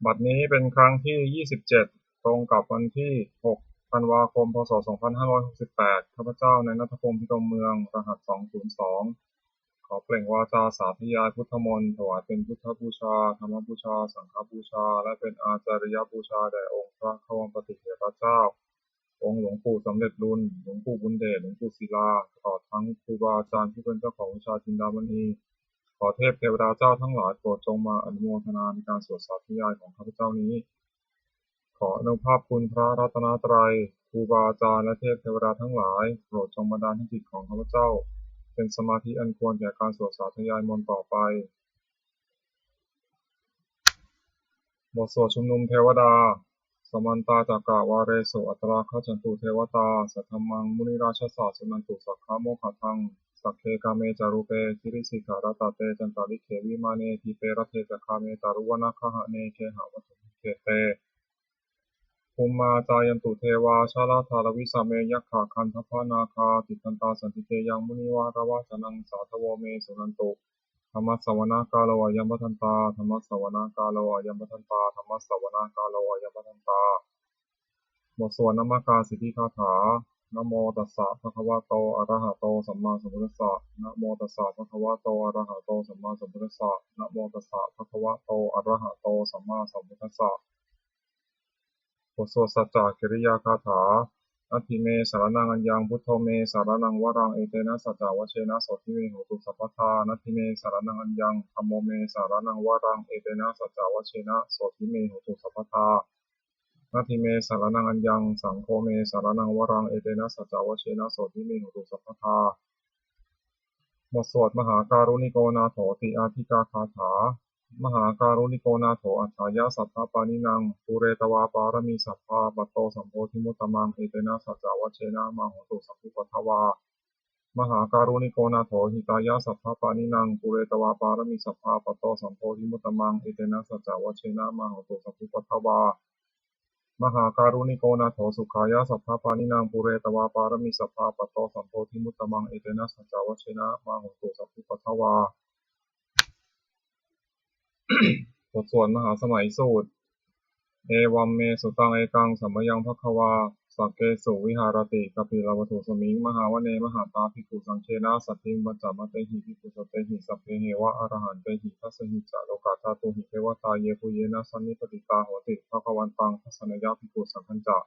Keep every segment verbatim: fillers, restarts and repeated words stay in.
บัดนี้เป็นครั้งที่ ยี่สิบเจ็ด ตรงกับวันที่ หก ธันวาคม พ.ศ. สองพันห้าร้อยหกสิบแปด ข้าพเจ้า นายณัฐพงษ์ พิรมเมือง รหัส สองศูนย์สอง ขอเปล่งวาจาสาธยายพุทธมนต์ ถวายเป็นพุทธบูชา ธรรมบูชา สังฆบูชา และเป็นอาจาริยบูชาแด่องค์พระควัมปติเถระเจ้า องค์หลวงปู่สำเร็จลุน หลวงปู่บุญเดช หลวงปู่ศิลา ตลอดทั้งครูบาอาจารย์ผู้เป็นเจ้าของวิชาจินดามณี ขอเทพเทวดาเจ้าทั้งหลายโปรดจงมาอนุโมทนาในการสวดสาธยายของข้าพเจ้านี้ ขออานุภาพคุณพระรัตนตรัย ครูบาอาจารย์ และเทพเทวดาทั้งหลาย โปรดจงบันดาลให้จิตของข้าพเจ้า เป็นสมาธิอันควรแก่การสวดสาธยายมนต์ต่อไป บทสวดชุมนุมเทวดา Samantā cakkavāḷesu atrāgacchantu devatā, saddhammaṃ munirājassa suṇantu saggamokkhadaṃ. Sagge kāme ca rūpe girisikharataṭe cantalikkhe vimāne, dīpe raṭṭhe ca gāme taruvanagahane gehavatthumhi khette, bhummā cāyantu devā jalathalavisame yakkhagandhabbanāgā, tiṭṭhantā santike yaṃ munivaravacanaṃ sādhavo me suṇantu. Dhammassavanakālo ayam bhadantā. Dhammassavanakālo ayam bhadantā. Dhammassavanakālo ayam bhadantā. บทสวดนมการสิทธิคาถา Namo tassa bhagavato arahato sammāsambuddhassa. Namo tassa bhagavato arahato sammāsambuddhassa. Namo tassa bhagavato arahato sammāsambuddhassa. บทสวดสัจจกิริยาคาถา Natthi me saraṇaṃ aññaṃ, buddho me saraṇaṃ varaṃ, etena saccavajjena sotthi me hotu sabbadā. Natthi me saraṇaṃ aññaṃ, dhammo me saraṇaṃ varaṃ, etena saccavajjena sotthi me hotu sabbadā. Natthi me saraṇaṃ aññaṃ, saṅgho me saraṇaṃ varaṃ, etena saccavajjena sotthi me hotu sabbadā. บทสวดมหาการุณิโกนาโถติอาทิกาคาถา Mahākāruṇiko nātho atthāya sabbapāṇinaṃ, pūretvā pāramī sabbā, patto sambodhimuttamaṃ, etena saccavajjena mā hontu sabbupaddavā. Mahākāruṇiko nātho hitāya sabbapāṇinaṃ, pūretvā pāramī sabbā, patto sambodhimuttamaṃ, etena saccavajjena mā hontu sabbupaddavā. Mahākāruṇiko nātho sukhāya sabbapāṇinaṃ, pūretvā pāramī sabbā, patto sambodhimuttamaṃ, etena saccavajjena mā hontu sabbupaddavā. บทสวดมหาสมัยสูตร Evaṃ me sutaṃ. Ekaṃ samayaṃ bhagavā sakkesu viharati kapilavatthusmiṃ mahāvane mahatā bhikkhusaṅghena saddhiṃ pañcamattehi bhikkhusatehi sabbeheva arahantehi. Dasahi ca lokadhātūhi devatā yebhuyyena sannipatitā honti bhagavantaṃ dassanāya bhikkhusaṅghañca.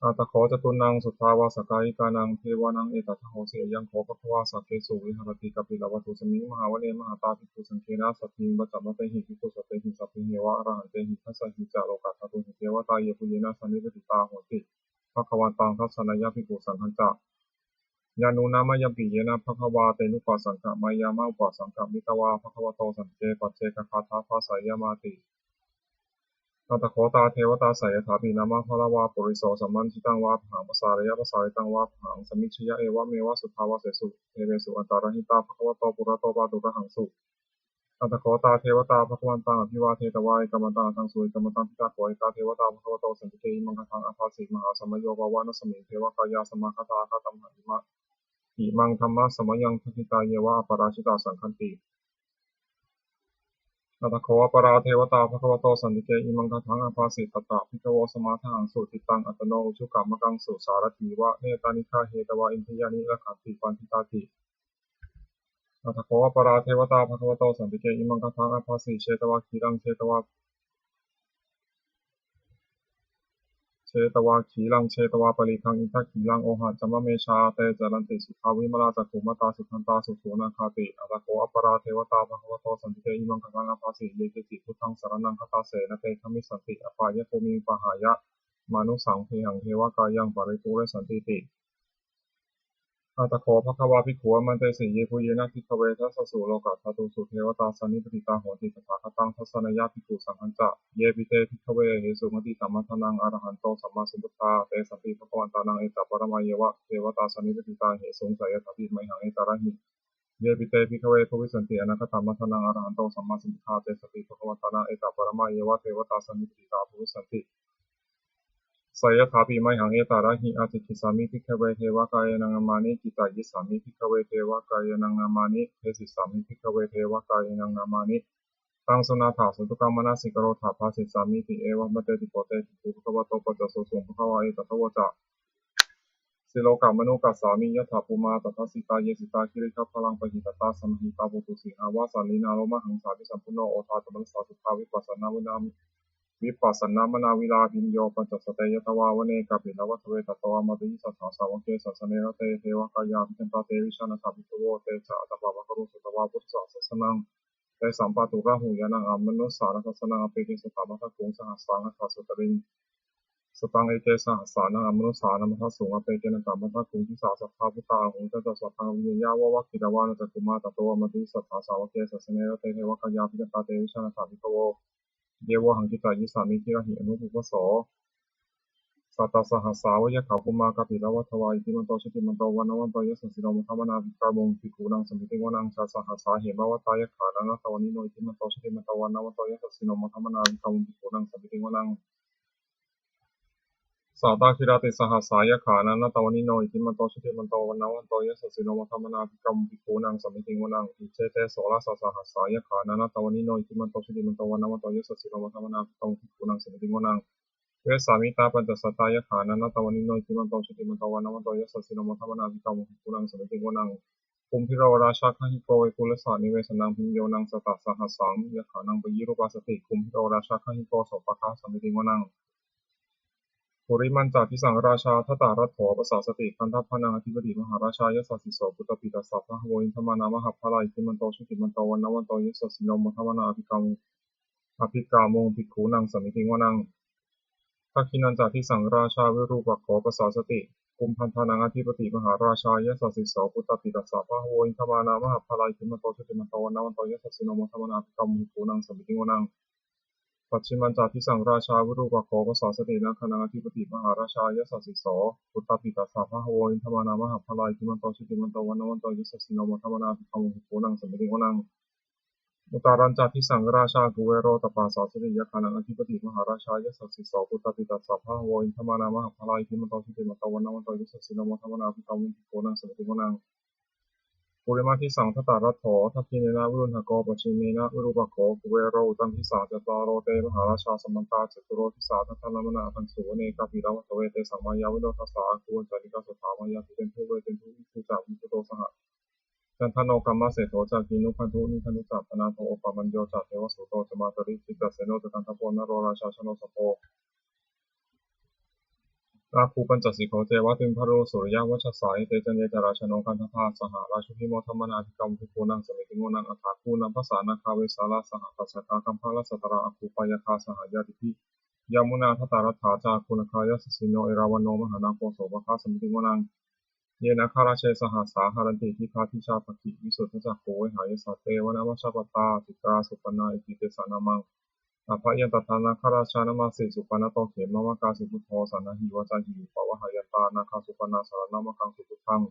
Atha kho catunnaṃ suddhāvāsakāyikānaṃ devānaṃ etadahosi: Ayaṃ kho bhagavā sakkesu viharati kapilavatthusmiṃ mahāvane mahatā bhikkhusaṅghena saddhiṃ pañcamattehi bhikkhusatehi sabbeheva arahantehi. Dasahi ca lokadhātūhi devatā yebhuyyena sannipatitā honti bhagavantaṃ dassanāya bhikkhusaṅghañca. Yannūna mayampi yena bhagavā tenupasaṅkameyyāma, upasaṅkamitvā bhagavato santike paccekagāthā bhāseyyāmāti. Atha kho tā devatā seyyathāpi nāma balavā puriso sammiñjitaṃ vā bāhaṃ pasāreyya, pasāritaṃ vā bāhaṃ sammiñjeyya, evameva suddhāvāsesu devesu antarahitā bhagavato purato pāturahaṃsu. Atha kho tā devatā bhagavantaṃ abhivādetvā ekamantaṃ aṭṭhaṃsu. Ekamantaṃ ṭhitā kho ekā devatā bhagavato santike imaṃ gāthaṃ abhāsi: Mahāsamayo pavanasmiṃ, devakāyā samāgatā, āgatamha imaṃ dhammasamayaṃ, dakkhitāyeva aparājitasaṅghanti. Atha kho aparā devatā bhagavato santike imaṃ gāthaṃ abhāsi: Tatra bhikkhavo samādahaṃsu, cittaṃ attano ujukamakaṃsu, sārathīva nettāni gahetvā, indriyāni rakkhanti paṇḍitāti. Atha kho aparā devatā bhagavato santike imaṃ gāthaṃ abhāsi: Chetvā khīlaṃ chetvā chetvā khīlaṃ chetvā palighaṃ, indakhīlaṃ ohaccamanejā, te caranti suddhā vimalā, cakkhumatā sudantā susunāgāti. Atha kho aparā devatā bhagavato santike imaṃ gāthaṃ abhāsi: Ye keci buddhaṃ saraṇaṃ gatāse, na te gamissanti apāyabhūmiṃ, pahāya mānusaṃ dehaṃ, devakāyaṃ paripūressantīti. Atha kho bhagavā bhikkhū āmantesi: Yebhuyyena bhikkhave dasasu lokadhātūsu devatā sannipatitā honti tathāgataṃ dassanāya bhikkhusaṅghañca. Yepi te bhikkhave ahesuṃ atītamaddhānaṃ arahanto sammāsambuddhā, tesampi bhagavantānaṃ etaparamāyeva devatā sannipatitā ahesuṃ, seyyathāpi mayhaṃ etarahi. Yepi te bhikkhave bhavissanti anāgatamaddhānaṃ arahanto sammāsambuddhā, tesampi bhagavantānaṃ etaparamāyeva devatā sannipatitā bhavissanti, seyyathāpi mayhaṃ etarahi. Ācikkhissāmi bhikkhave devakāyānaṃ nāmāni, kittayissāmi bhikkhave devakāyānaṃ nāmāni, desissāmi bhikkhave devakāyānaṃ nāmāni, taṃ suṇātha sādhukaṃ manasikarotha bhāsissāmīti. Evaṃ bhanteti kho te bhikkhū bhagavato paccassosuṃ. Bhagavā etadavoca: Silokamanukassāmi, yattha bhummā tadassitā; ye sitā girigabbharaṃ, pahitattā samāhitā. Puthū sīhāva sallīnā, lomahaṃsābhisambhuno; odātamanasā suddhā, vippasannamanā- vippasannamanāvilā. Bhiyyo pañcasate ñatvā, vane kāpilavatthave; tato āmantayi satthā, sāvake sāsane rate. Devakāyā abhikkantā, te vijānātha bhikkhavo; te ca ātappamakaruṃ, sutvā buddhassa sāsanaṃ. Tesaṃ pāturahu ñāṇaṃ, amanussāna dassanaṃ. Appeke satamaddakkhuṃ, sahassaṃ atha sattariṃ; sataṃ eke sahassānaṃ, amanussānamaddasuṃ. Appekenantamaddakkhuṃ, disā sabbā phuṭā ahuṃ; tañca sabbaṃ abhiññāya, vavakkhitvāna cakkhumā. Tato āmantayi satthā, sāvake sāsane rate. Devakāyā abhikkantā, te vijānātha bhikkhavo; ye vohaṃ kittayissāmi, girāhi anupubbaso. Sattasahassā va yakkhā, bhummā kāpilavatthavā; iddhimanto jutimanto, vaṇṇavanto yasassino; modamānā abhikkāmuṃ, bhikkhūnaṃ samitiṃ vanaṃ. Chasahassā hemavatā, yakkhā nānattavaṇṇino; iddhimanto jutimanto, vaṇṇavanto yasassino; modamānā abhikkāmuṃ, bhikkhūnaṃ samitiṃ vanaṃ. Sātāgirā tisahassā, yakkhā nānattavaṇṇino; iddhimanto jutimanto, vaṇṇavanto yasassino; modamānā abhikkāmuṃ, bhikkhūnaṃ samitiṃ vanaṃ. Iccete soḷasasahassā, yakkhā nānattavaṇṇino; iddhimanto jutimanto, vaṇṇavanto yasassino; modamānā abhikkāmuṃ, bhikkhūnaṃ samitiṃ vanaṃ. Vessāmi tā pañcasatā, yakkhā nānattavaṇṇino; iddhimanto jutimanto, vaṇṇavanto yasassino; modamānā abhikkāmuṃ, bhikkhūnaṃ samitiṃ vanaṃ. Kumbhīro rājagahiko, vepullassa nivesanaṃ; bhiyyo naṃ satasahassaṃ, yakkhānaṃ payirupāsati; kumbhīro rājagahiko, sopāga samitiṃ vanaṃ. Purimañca disaṃ rājā, dhataraṭṭho pasāsati; gandhabbānaṃ ādhipati, mahārājā yasassi so. Puttāpi tassa bahavo, indanāmā mahabbalā; iddhimanto jutimanto, vaṇṇavanto yasassino; modamānā abhikkāmuṃ, abhikkāmuṃ, bhikkhūnaṃ samitiṃ vanaṃ. Dakkhiṇañca disaṃ rājā, virūpakkho pasāsati; kumbhaṇḍānaṃ ādhipati, mahārājā yasassi so. Puttāpi tassa bahavo, indanāmā mahabbalā; iddhimanto jutimanto, vaṇṇavanto yasassino; modamānā abhikkāmuṃ, bhikkhūnaṃ samitiṃ vanaṃ. Pacchimañca disaṃ rājā, virūpakkho pasāsati; nāgānaṃ ādhipati, mahārājā yasassi so. Puttāpi tassa bahavo, indanāmā mahabbalā; iddhimanto jutimanto, vaṇṇavanto yasassino; modamānā abhikkāmuṃ, bhikkhūnaṃ samitiṃ vanaṃ. Uttarañca disaṃ rājā, kuvero tappasāsati; yakkhānaṃ ādhipati, mahārājā yasassi so. Puttāpi tassa bahavo, indanāmā mahabbalā; iddhimanto jutimanto, vaṇṇavanto yasassino; modamānā abhikkāmuṃ, bhikkhūnaṃ samitiṃ vanaṃ. Purimadisaṃ dhataraṭṭho, dakkhiṇena virūḷhako; pacchimena virūpakkho, kuvero uttaraṃ disaṃ. Cattāro te mahārājā, samantā caturo disā; daddallamānā aṭṭhaṃsu, vane kāpilavatthave. Tesaṃ māyāvino dāsā, āgū vañcanikā saṭhā; māyā kuṭeṇḍu veṭeṇḍu, viṭū ca viṭuṭo saha. Candano kāmaseṭṭho ca, kinnughaṇḍu nighaṇḍu ca; panādo opamañño ca, devasūto ca mātali. Cittaseno ca gandhabbo, naḷo rājā janosabho; āgū pañcasikho ceva, timbarū suriyavacchasā. Ete caññe ca rājāno, gandhabbā saha rājubhi; modamānā abhikkāmuṃ, bhikkhūnaṃ samitiṃ vanaṃ. Athāgū nābhasā nāgā, vesālā sahatacchakā; kambalassatarā āgū, pāyāgā saha ñātibhi. Yāmunā dhataraṭṭhā ca, āgū nāgā yasassino; erāvaṇo mahānāgo, sopāga samitiṃ vanaṃ. Ye nāgarāje sahasā haranti, dibbā dijā pakkhi visuddhacakkhū; vehāyasā te vanamajjhapattā, citrā supaṇṇā iti tesa nāmaṃ. Abhayantadā nāgarājānamāsi, supaṇṇato khemamakāsi buddho; saṇhāhi vācāhi upavhayantā, nāgā supaṇṇā saraṇamakaṃsu buddhaṃ.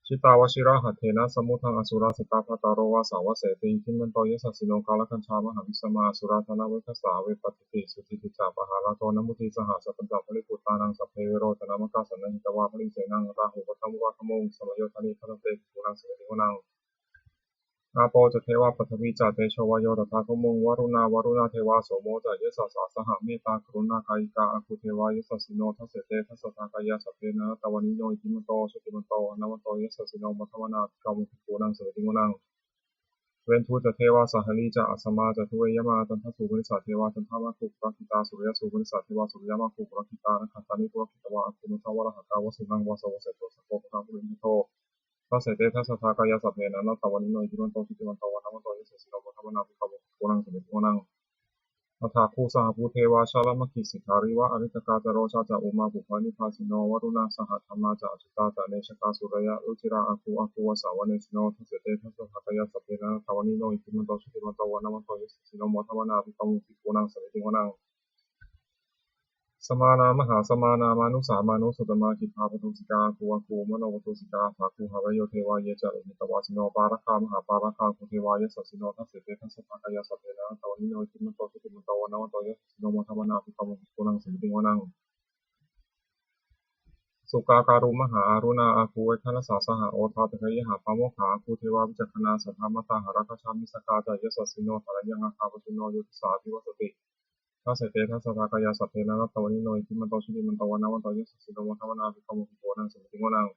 Jitā vajirahatthena, samuddaṃ asurā sitā; bhātaro vāsavassete, iddhimanto yasassino; kālakañjā mahābhismā, asurā dānaveghasā; vepacitti sucitti ca, pahārādo namucī saha. Sabbañca baliputtānaṃ, sabbe verocanāmakā; sannayhitvā baliṃ senaṃ, rāhubhaddamupāgamuṃ. Samayodāni bhaddante, bhikkhūnaṃ samitiṃ vanaṃ. Āpo ca devā paṭhavī ca, tejo vāyo tadāgamuṃ; varuṇā vāruṇā devā, somo ca yasasā saha. Mettākaruṇākāyikā, āgū devā yasassino; dasete dasadhā kāyā, sabbe nānattavaṇṇino; iddhimanto jutimanto, vaṇṇavanto yasassino; modamānā abhikkāmuṃ, bhikkhūnaṃ samitiṃ vanaṃ. Veṇḍū ca devā sahalī ca, asamā ca duve yamā; candassūpanisā devā, candamāgū purakkhitā; suriyassūpanisā devā, suriyamāgū purakkhitā. Nakkhattāni purakkhitvā, āgū mandavalāhakā; vasūnaṃ vāsavo seṭṭho, sakkopāga purindado. Dasete dasadhā kāyā, sabbe nānattavaṇṇino; iddhimanto jutimanto, vaṇṇavanto yasassino; modamānā abhikkāmuṃ, bhikkhūnaṃ samitiṃ vanaṃ. Athāgū sahabhū devā, jalamaggisikhāriva; ariṭṭhakā ca rojā ca, ummāpupphanibhāsino. Varuṇā sahadhammā ca, accutā ca anejakā; sūleyyarucirā āgū, āgū vāsavanesino. Dasete dasadhā kāyā, sabbe nānattavaṇṇino; iddhimanto jutimanto, vaṇṇavanto yasassino; modamānā abhikkāmuṃ, bhikkhūnaṃ samitiṃ vanaṃ. Samānā mahāsamānā, mānusā mānusuttamā; khiḍḍāpadūsikā āgū, āgū manopadūsikā. Athāgū harayo devā, ye ca lohitavāsino; pāragā mahāpāragā, āgū devā yasassino. Dasete dasadhā kāyā, sabbe nānattavaṇṇino; iddhimanto jutimanto, vaṇṇavanto yasassino; modamānā abhikkāmuṃ, bhikkhūnaṃ samitiṃ vanaṃ. Sukkā karumhā aruṇā āgū veghanasā saha, odātagayhā pāmokkhā āgū devā vicakkhaṇā. Sadāmattā hāragajā missakā ca yasassino, thanayaṃ āgā pajjunno yo disā abhivassati. Dasete dasadhā kāyā sabbe nānattavaṇṇino, iddhimanto jutimanto vaṇṇavanto yasassino, modamānā abhikkāmuṃ bhikkhūnaṃ samitiṃ vanaṃ.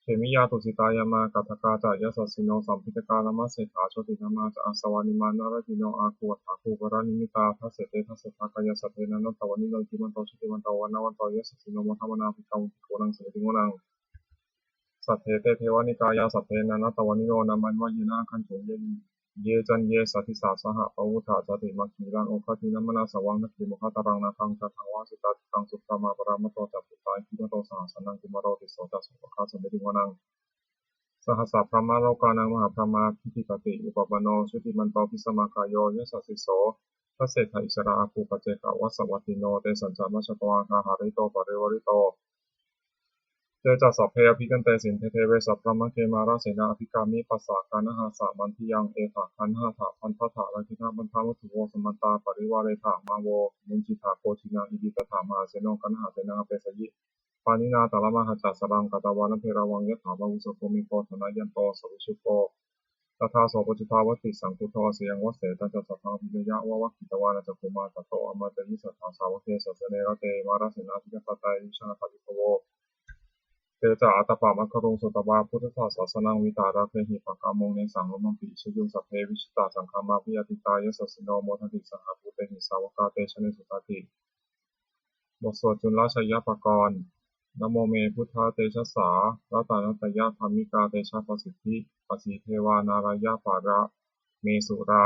Khemiyā tusitā yāmā kaṭṭhakā ca yasassino, lambitakā lāmaseṭṭhā jotināmā ca āsavā, nimmānaratino āgū athāgū paranimmitā. Dasete dasadhā kāyā sabbe nānattavaṇṇino, iddhimanto jutimanto vaṇṇavanto yasassino, modamānā abhikkāmuṃ bhikkhūnaṃ samitiṃ vanaṃ. Saṭṭhete devanikāyā sabbe nānattavaṇṇino, nāmanvayena āgañchuṃ ye caññe sadisā saha. Pavutthajātimakkhīlā oghatiṇṇamanāsavaṃ, dakkhemoghataraṃ nāgaṃ candaṃva asitātitaṃ. Subrahmā paramatto ca puttā iddhimato saha, sanaṅkumāro tisso ca sopāga samitiṃ vanaṃ. Sahasā brahmalokānaṃ mahābrahmābhitiṭṭhati, upapanno jutimanto bhismākāyo yasassi so. Dasettha issarā āgū paccekavasavattino, tesañca majjhato āgā hārito parivārito. Te ca sabbe abhikkante sainde deve sabrahmake, mārasenā abhikkāmi passa kaṇhassa mandiyaṃ. Etha gaṇhatha bandhatha rāgena bandhamatthu vo, samantā parivāretha mā vo muñcittha koci naṃ. Iti tattha mahāseno kaṇhasenaṃ apesayi, pāṇinā talamāhacca saraṃ katvāna bheravaṃ. Yathā pāvussako megho thanayanto savijjuko, tadā so paccudāvatti saṅkuddho asayaṃvase. Tañca sabbaṃ abhiññāya vavakkhitvāna cakkhumā, tato āmantayi satthā sāvake sāsane rate. Mārasenā abhikkantā te vijānātha bhikkhavo. Te ca ātappamakaruṃ sutvā buddhassa sāsanaṃ, vītarāgehi pakkāmuṃ nesaṃ lomampi iñjayuṃ. Sabbe vijitasaṅgāmā bhayātītā yasassino, modanti saha bhūtehi sāvakā te janesutāti. บทสวดจุลชัยปกรณ์ Namo me buddhatejasā ratanattayadhammikā tejapasiddhi, pasīdevā nārāyaparamesurā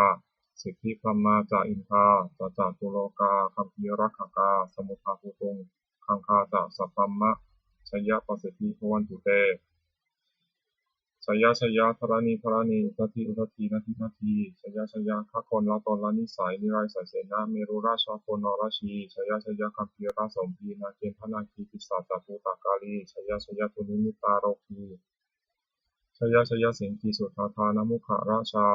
siddhibrahmā ca indā ca catulokā gambhīrakkhakā samuddā bhūtuṃ gaṅgā ca sabrahmajayapasiddhi bhavantu te. Jaya jaya dharaṇi dharaṇī udadhi udadhī nadī nadī, jaya jaya gaganalatanalanisai nirayasai sena merurājabala narajī, jaya jaya gambhīrasombhī nāgendanāgī pisācabhūtakālī, jaya jaya dunnimittarogī, jaya jaya siṅgīsudādānamukhārājā,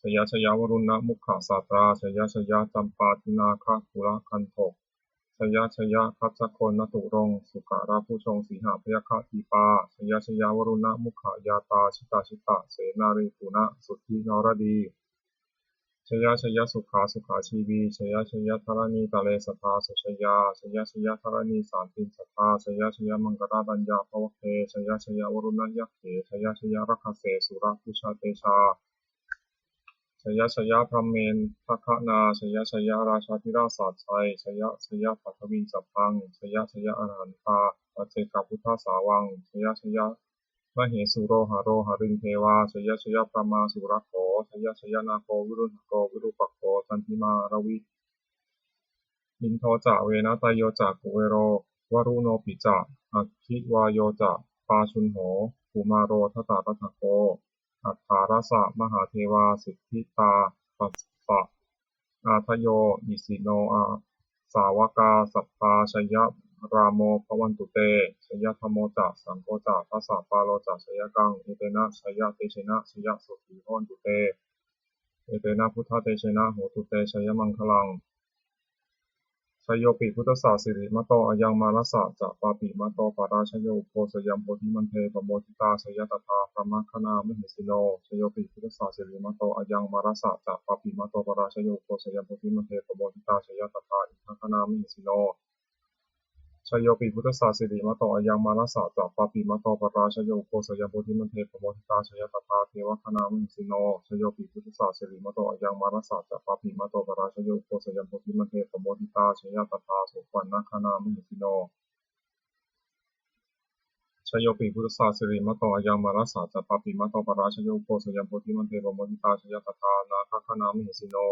jaya jaya varuṇṇamukhasātrā, jaya jaya campādināgakulagantho, jaya jaya gajjagaṇaturaṅga sukarabhujaṅga sīhabyagghadīpā, jaya jaya varuṇṇamukhayātrā jita jita senārī puna suddhi naradī, jaya jaya sukhā sukhā jīvī, jaya jaya dharaṇītale sadā sujayā, jaya jaya dharaṇī sāntin sadā, jaya jaya maṅkarāraññā bhavagge, jaya jaya varuṇṇayakkhe, jaya jaya rakkhase surabhujatejā, jaya jaya brahmendagaṇā, jaya jaya rājādhirāja sājjaya, jaya jaya paṭhaviṃ sabbaṃ, jaya jaya arahantā paccekabuddhasāvaṃ, jaya jaya mahesuro haro harindevā, jaya jaya brahmā surakkho, jaya jaya nāgo viruḷhako virūpakkho candimā ravi, indo ca venateyyo ca kuvero varuṇopi ca, aggi vāyo ca pājuṇho kumāro dhataraṭṭhako, aṭṭhārasa mahādevā siddhitāpasa ādayo isino sāvakā sabbe jayarāmo bhavantu te. Jayadhammo ca saṅgho ca dasapālo ca jayakaṃ, etena jayatejena jayasotthī bhavantu te. Etena buddhatejena hotu te jayamaṅgalaṃ. Jayopi buddhassa sirīmato ayaṃ, mārassa ca pāpimato parājayo, ugghosayaṃ bodhimaṇḍe pamoditā, jaya tadā brahmagaṇā mahesino. Jayopi buddhassa sirīmato ayaṃ, mārassa ca pāpimato parājayo, ugghosayaṃ bodhimaṇḍe pamoditā, jaya tadā indagaṇā mahesino. Jayopi buddhassa sirīmato ayaṃ, mārassa ca pāpimato parājayo, ugghosayaṃ bodhimaṇḍe pamoditā, jaya tadā devagaṇā mahesino. Jayopi buddhassa sirīmato ayaṃ, mārassa ca pāpimato parājayo, ugghosayaṃ bodhimaṇḍe pamoditā, jaya tadā supaṇṇagaṇā mahesino. Jayopi buddhassa sirīmato ayaṃ, mārassa ca pāpimato parājayo, ugghosayaṃ bodhimaṇḍe pamoditā, jaya tadā nāgagaṇā mahesino.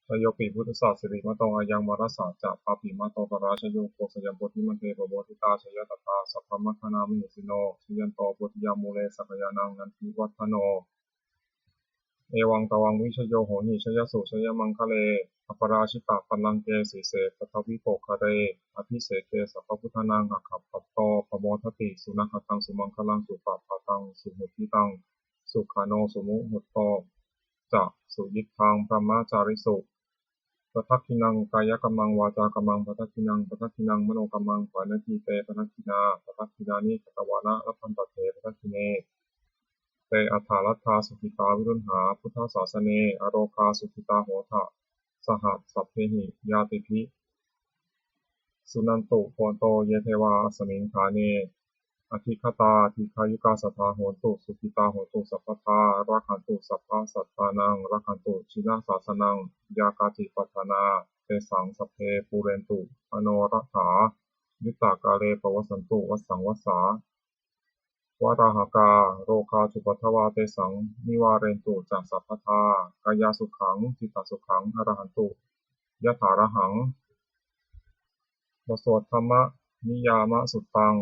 Jayopi buddhassa sirīmato ayaṃ, mārassa ca pāpimato parājayo, ugghosayaṃ bodhimaṇḍe pamoditā, jaya tadā sabrahmagaṇā mahesino. Jayanto bodhiyā mūle sakyānaṃ nandivaḍḍhano, evaṃ tvaṃ vijayo hohi jayassu jayamaṅgale. Aparājitapallaṅke sīse paṭhavipokkhare, abhiseke sabbabuddhānaṃ aggappatto pamodati. Sunakkhattaṃ sumaṅgalaṃ supabhātaṃ suhuṭṭhitaṃ, sukhaṇo sumuhutto ca suyiṭṭhaṃ brahmacārisu. padakkhiṇaṃ kāyakammaṃ vācākammaṃ padakkhiṇaṃ padakkhiṇaṃ manokammaṃ paṇidhī te padakkhiṇā padakkhiṇāni katvāna labhantatthe padakkhiṇe. Te atthaladdhā sukhitā viruḷhā buddhasāsane arogā sukhitā hotha saha sabbehi ñātibhi. Suṇantu bhonto ye devā asmiṃ ṭhāne adhigatā dīghāyukā sadā hontu sukhitā hontu sabbadā rakkhantu sabbasattānaṃ rakkhantu jinasāsanaṃ. Yā kāci patthanā tesaṃ sabbe pūrentu manorathā yuttakāle pavassantu vassaṃ vassā valāhakā rogā cupaddavā tesaṃ nivārentu ca sabbadā kāyasukhaṃ cittasukhaṃ arahantu yathārahaṃ. บทสวดธรรมนิยามสุตตัง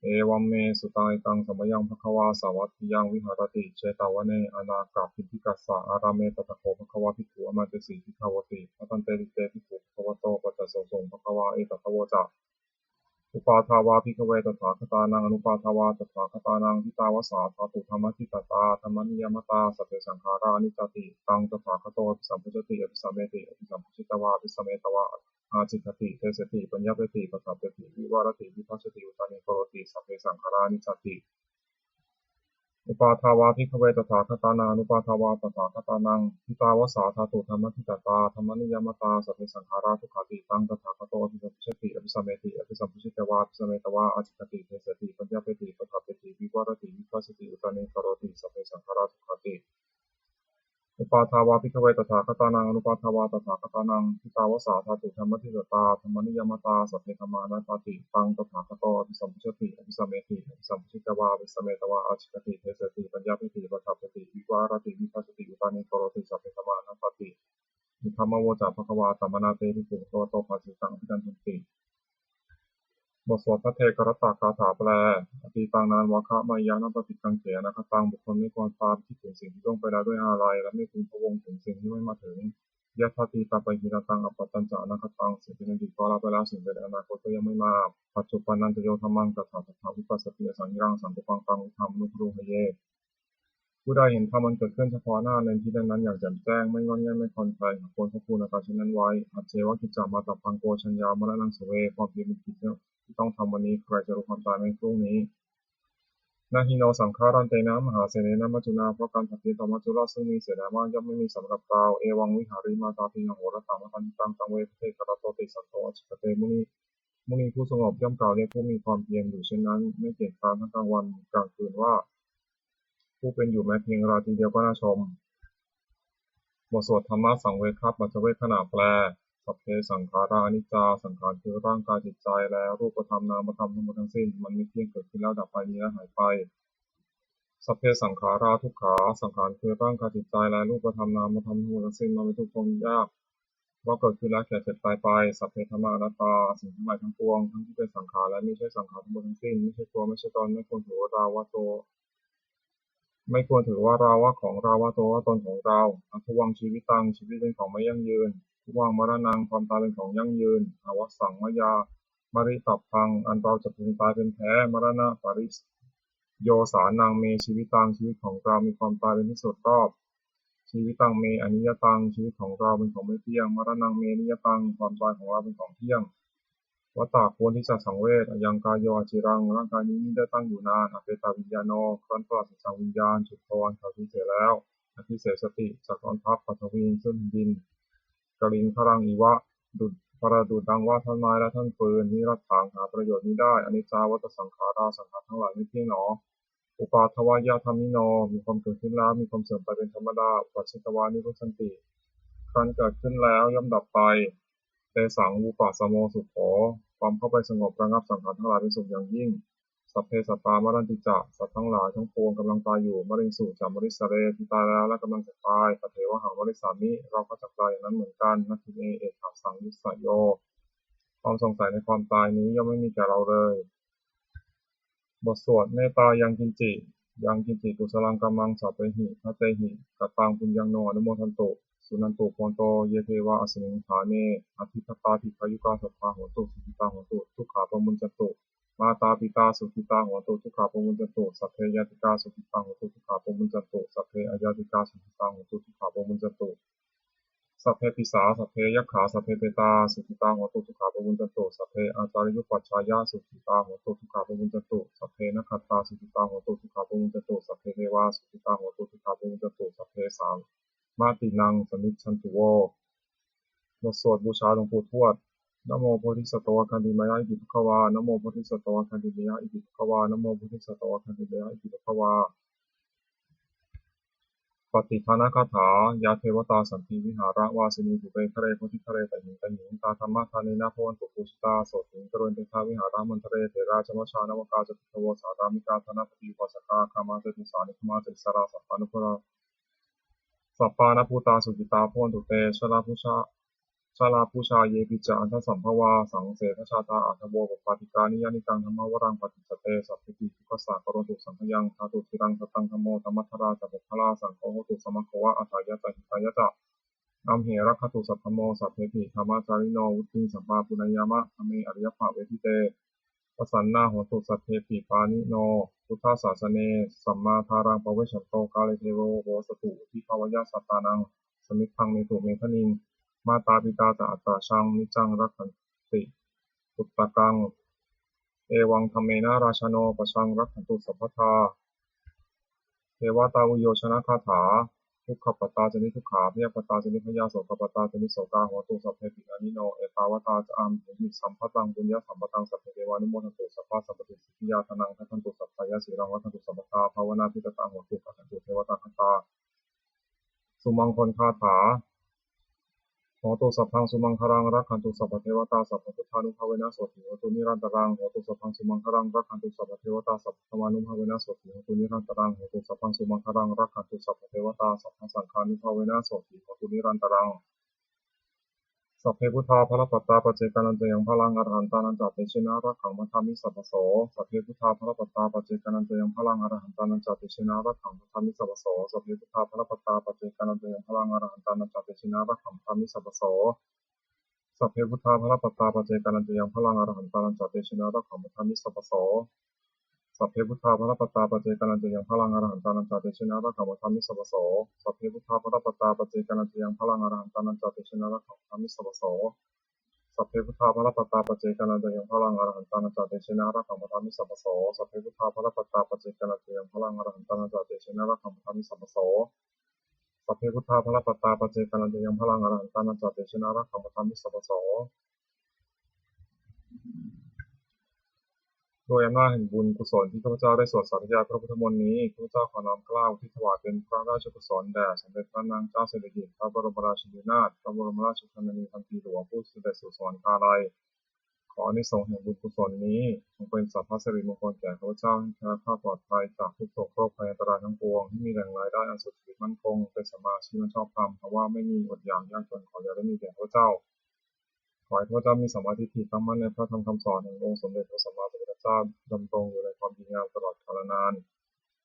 Evaṃ me sutaṃ ekaṃ samayaṃ bhagavā sāvatthiyaṃ viharati jetavane anāthapiṇḍikassa ārāme tatra kho bhagavā bhikkhū āmantesi bhikkhavoti. Bhadante te bhikkhū bhagavato paccassosuṃ. Bhagavā etadavoca. Uppādā vā bhikkhave tathāgatānaṃ anuppādā vā tathāgatānaṃ ṭhitāva sā dhātu dhammaṭṭhitatā dhammaniyāmatā sabbe saṅkhārā aniccāti. Taṃ tathāgato abhisambujjhati abhisameti abhisambujjhitvā abhisametvā ācikkhati deseti paññapeti paṭṭhapeti vivarati vibhajati uttānīkaroti sabbe saṅkhārā aniccāti. Uppādā vā bhikkhave tathāgatānaṃ anuppādā vā tathāgatānaṃ ṭhitāva sā dhātu dhammaṭṭhitatā dhammaniyāmatā sabbe saṅkhārā dukkhāti. Taṃ tathāgato abhisambujjhati abhisameti abhisambujjhitvā abhisametvā ācikkhati deseti paññapeti paṭṭhapeti vivarati vibhajati uttānīkaroti sabbe saṅkhārā dukkhāti. Uppādā vā bhikkhave tathāgatānaṃ anuppādā vā tathāgatānaṃ ṭhitāva sā dhātu dhammaṭṭhitatā dhammaniyāmatā sabbe dhammā anattāti. Taṃ tathāgato abhisambujjhati abhisameti abhisambujjhitvā abhisametvā ācikkhati deseti paññapeti paṭṭhapeti vivarati vibhajati uttānīkaroti sabbe dhammā anattāti. Idamavoca bhagavā. Attamanā te bhikkhū bhagavato bhāsitaṃ abhinandunti. บทสวดภัทเทกรัตตคาถาแปล Atītaṃ nānvāgameyya nappaṭikaṅkhe anāgataṃ. บุคคลไม่ควรตามคิดถึงสิ่งที่ล่วงไปแล้วด้วยอาลัย และไม่พึงพะวงถึงสิ่งที่ไม่มาถึง Yadatītaṃ pahīnantaṃ appattañca anāgataṃ. สิ่งเป็นอดีตก็ละไปแล้ว สิ่งเป็นอนาคตก็ยังไม่มา Paccuppannañca yo dhammaṃ tattha tattha vipassati, asaṃhiraṃ asaṅkuppaṃ taṃ viddhā manubrūhaye. ผู้ใดเห็นธรรมอันเกิดขึ้นเฉพาะหน้าในที่นั้นๆอย่างแจ่มแจ้ง ไม่ง่อนแง่นไม่คลอนแคลน ควรพอกพูนอาการเช่นนั้นไว้ Ajjeva kiccamātappaṃ ko jaññā maraṇaṃ suve. ความเพียรเป็นกิจที่ต้องทำวันนี้ ใครจะรู้ความตายแม้พรุ่งนี้ Na hi no saṅgarantena mahāsenena maccunā, เพราะการผัดเพี้ยนต่อมัจจุราชซึ่งมีเสนามากย่อมไม่มีสำหรับเรา Evaṃvihārimātāpiṃ ahorattamatanditaṃ, taṃ ve bhaddekarattoti santo ācikkhate muni. มุนีผู้สงบย่อมกล่าวเรียกผู้มีความเพียรอยู่เช่นนั้น ไม่เกียจคร้านทั้งกลางวันกลางคืนว่า ผู้เป็นอยู่แม้เพียงราตรีเดียวก็น่าชม บทสวดธรรมสังเวคปัจจเวกขณาแปล Sabbe saṅkhārā aniccā. สังขารคือร่างกายจิตใจและรูปธรรมนามธรรมทั้งหมดทั้งสิ้น มันไม่เที่ยง เกิดขึ้นแล้วดับไป มีและหายไป Sabbe saṅkhārā dukkhā. สังขารคือร่างกายจิตใจและรูปธรรมนามธรรมทั้งหมดทั้งสิ้น มันเป็นทุกข์ทนยาก เพราะเกิดขึ้นแล้วแก่เจ็บตายไป Sabbe dhammā anattā. สิ่งทั้งหลายทั้งปวง ทั้งที่เป็นสังขารและมิใช่สังขารทั้งหมดทั้งสิ้น ไม่ใช่ตัว ไม่ใช่ตน ไม่ควรถือว่าเราว่าตัว ไม่ควรถือว่าเราว่าของเรา ว่าตัวว่าตนของเรา Addhuvaṃ jīvitaṃ. ชีวิตเป็นของไม่ยั่งยืน Dhuvaṃ maraṇaṃ. ความตายเป็นของยั่งยืน Avassaṃ mayā maritabbaṃ. อันเราจะพึงตายเป็นแท้ Maraṇapariyosānaṃ me jīvitaṃ. ชีวิตของเรามีความตายเป็นที่สุดรอบ Jīvitaṃ me aniyataṃ. ชีวิตของเราเป็นของไม่เที่ยง Maraṇaṃ me niyataṃ. ความตายของเราเป็นของเที่ยง Vata ควรที่จะสังเวช Ayaṃ kāyo aciraṃ. ร่างกายนี้มิได้ตั้งอยู่นาน Apetaviññāṇo. ครั้นปราศจากวิญญาณ Chuḍḍho. อันเขาสูญเสียแล้ว Adhisessati. จักนอนทับ Paṭhaviṃ. ซึ่งแผ่นดิน Kaliṅgaraṃ iva. ดุจ ประดุจดังว่าท่อนไม้และท่อนฟืน Niratthaṃ. หาประโยชน์มิได้ Aniccā vata saṅkhārā. สังขารทั้งหลายไม่เที่ยงหนอ Uppādavayadhammino. มีความเกิดขึ้นแล้ว มีความเสื่อมไปเป็นธรรมดา Uppajjitvā nirujjhanti. ครั้นเกิดขึ้นแล้วย่อมดับไป Tesaṃ vūpasamo sukho. ความเข้าไปสงบระงับสังขารทั้งหลายเป็นสุขอย่างยิ่ง Sabbe sattā maranti ca. สัตว์ทั้งหลายทั้งปวงกำลังตายอยู่ Mariṃsu ca marissare. ที่ตายแล้วและกำลังจะตาย Tathevāhaṃ marissāmi. เราก็จักตายอย่างนั้นเหมือนกัน Natthi me ettha saṃsayo. ความสงสัยในความตายนี้ย่อมไม่มีแก่เราเลย บทสวดเมตตา Yaṅkiñci. Yaṅkiñci kusalaṃ kammaṃ sabbehi katehi kataṃ puññaṃ no anumodantu. Suṇantu bhonto ye devā asmiṃ ṭhāne adhigatā dīghāyukā sadā hontu sukhitā hontu dukkhā pamuñcantu. Mātā pitā sukhitā hontu dukkhā pamuñcantu. Sabbe ñātikā sukhitā hontu dukkhā pamuñcantu. Sabbe aññātikā sukhitā hontu dukkhā pamuñcantu. Sabbe pisā, sabbe yakkhā, sabbe petā sukhitā hontu, dukkhā pamuñcantu. Sabbe ācariyupajjhāyā sukhitā hontu, dukkhā pamuñcantu. Sabbe nakkhattā sukhitā hontu, dukkhā pamuñcantu. Sabbe devā sukhitā hontu, dukkhā pamuñcantu. Sabbe sampattīnaṃ samijjhantu vo. บทสวดบูชาหลวงปู่ทวด Namo bodhisatto āgantimāya iti bhagavā. Namo bodhisatto āgantimāya iti bhagavā. Namo bodhisatto āgantimāya iti bhagavā. Pattidānagāthā. Yā devatā santi vihāravāsinī, thūpe ghare bodhighare tahiṃ tahiṃ, tā dhammadānena bhavantu pūjitā, sotthiṃ karontedha vihāramaṇḍale. Therā ca majjhā navakā ca bhikkhavo, sārāmikā dānapatī upāsakā, gāmā ca desā nigamā ca issarā, sappāṇabhū- sappāṇabhūtā sukhitā bhavantu te. Jalābujā, jalābujā yepi ca aṇḍasambhavā, saṃsedajātā athavopapātikā, niyyānikaṃ dhammavaraṃ paṭicca te, sabbepi dukkhassa karontu saṅkhayaṃ. Ṭhātu ciraṃ sataṃ dhammo, dhammaddharā ca puggalā, saṅgho hotu samaggo va, atthāya ca hitāya ca. Amhe rakkhatu saddhammo, sabbepi dhammacārino, vuḍḍhiṃ sampāpuṇeyyāma, dhamme ariyappavedite. Pasannā hontu sabbepi, pāṇino buddhasāsane, sammā dhāraṃ pavecchanto, kāle devo pavassatu, vuḍḍhibhāvāya sattānaṃ, samiddhaṃ netu medaniṃ. Mātā pitā ca atrajaṃ, niccaṃ rakkhanti puttakaṃ, evaṃ dhammena rājāno, pajaṃ rakkhantu sabbadā. Devatāuyyojanagāthā. Dukkhappattā ca niddukkhā, bhayappattā ca nibbhayā, sokappattā ca nissokā, hontu sabbepi pāṇino. Ettāvatā ca amhehi, sambhataṃ puññasampadaṃ, sabbe devānumodantu, sabbasampattisiddhiyā. Dhanaṃ dadantu saddhāya, sīlaṃ rakkhantu sabbadā, bhāvanābhiratā hontu, gacchantu devatāgatā. Sumaṅgalagāthā. Hotu sabbaṃ sumaṅgalaṃ, rakkhantu sabbadevatā, sabbabuddhānubhāvena, sotthī hontu nirantaraṃ. Hotu sabbaṃ sumaṅgalaṃ, rakkhantu sabbadevatā, sabbadhammānubhāvena, sotthī hontu nirantaraṃ. Hotu sabbaṃ sumaṅgalaṃ, rakkhantu sabbadevatā, sabbasaṅghānubhāvena, sotthī hontu nirantaraṃ. Sabbe buddhā balappattā, paccekānañca yaṃ balaṃ, arahantānañca tejena, rakkhaṃ bandhāmi sabbaso. Sabbe buddhā balappattā, paccekānañca yaṃ balaṃ, arahantānañca tejena, rakkhaṃ bandhāmi sabbaso. Sabbe buddhā balappattā, paccekānañca yaṃ balaṃ, arahantānañca tejena, rakkhaṃ bandhāmi sabbaso. Sabbe buddhā balappattā, paccekānañca yaṃ balaṃ, arahantānañca tejena, rakkhaṃ bandhāmi sabbaso. Sabbe buddhā balappattā, paccekānañca yaṃ balaṃ, arahantānañca tejena, rakkhaṃ bandhāmi sabbaso. Sabbe buddhā balappattā, paccekānañca yaṃ balaṃ, arahantānañca tejena, rakkhaṃ bandhāmi sabbaso. Sabbe buddhā balappattā, paccekānañca yaṃ balaṃ, arahantānañca tejena, rakkhaṃ bandhāmi sabbaso. Sabbe buddhā balappattā, paccekānañca yaṃ balaṃ, arahantānañca tejena, rakkhaṃ bandhāmi sabbaso. Sabbe buddhā balappattā, paccekānañca yaṃ balaṃ, arahantānañca tejena, rakkhaṃ bandhāmi sabbaso. ด้วยอำนาจแห่งบุญกุศลที่ข้าพเจ้าได้สวดสาธยายพระพุทธมนต์นี้ ข้าพเจ้าขอน้อมเกล้าอุทิศถวายเป็นพระราชกุศลแด่สมเด็จพระนางเจ้าสิริกิติ์ พระบรมราชินีนาถ พระบรมราชชนนีพันปีหลวง ผู้เสด็จสู่สวรรคาลัย ขออานิสงส์แห่งบุญกุศลนี้จงเป็นสัพพสิริมงคลแก่ข้าพเจ้า ให้แคล้วคลาดปลอดภัยจากทุกข์โศกโรคภัยอันตรายทั้งปวง ให้มีแหล่งรายได้อันสุจริตมั่นคง เป็นสัมมาอาชีพอันชอบธรรม เพราะว่าไม่มีอดอยากยากจน ขออย่าได้มีแก่ข้าพเจ้า ขอให้ข้าพเจ้ามีสัมมาทิฏฐิตั้งมั่นในพระธรรมคำสอนแห่งองค์สมเด็จพระสัมมาสัมพุทธเจ้า ดำรงอยู่ในความดีงามตลอดกาลนาน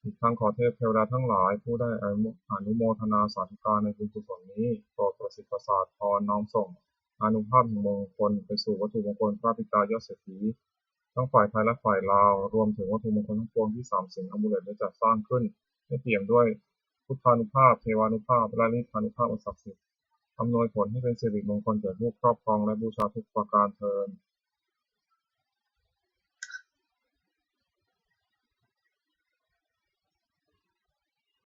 อีกทั้งขอเทพเทวดาทั้งหลายผู้ได้อนุโมทนาสาธุการในบุญกุศลนี้ โปรดประสิทธิ์ประสาทพรน้อมส่งอานุภาพแห่งมงคลไปสู่วัตถุมงคลพระปิดตายอดเศรษฐี ทั้งฝ่ายไทยและฝ่ายลาว รวมถึงวัตถุมงคลทั้งปวงที่สามสิงห์อมูเลตได้จัดสร้างขึ้น ให้เปี่ยมด้วยพุทธานุภาพ เทวานุภาพ และฤทธานุภาพอันศักดิ์สิทธิ์ อำนวยผลให้เป็นสิริมงคลแก่ผู้ครอบครองและบูชาทุกประการเทอญ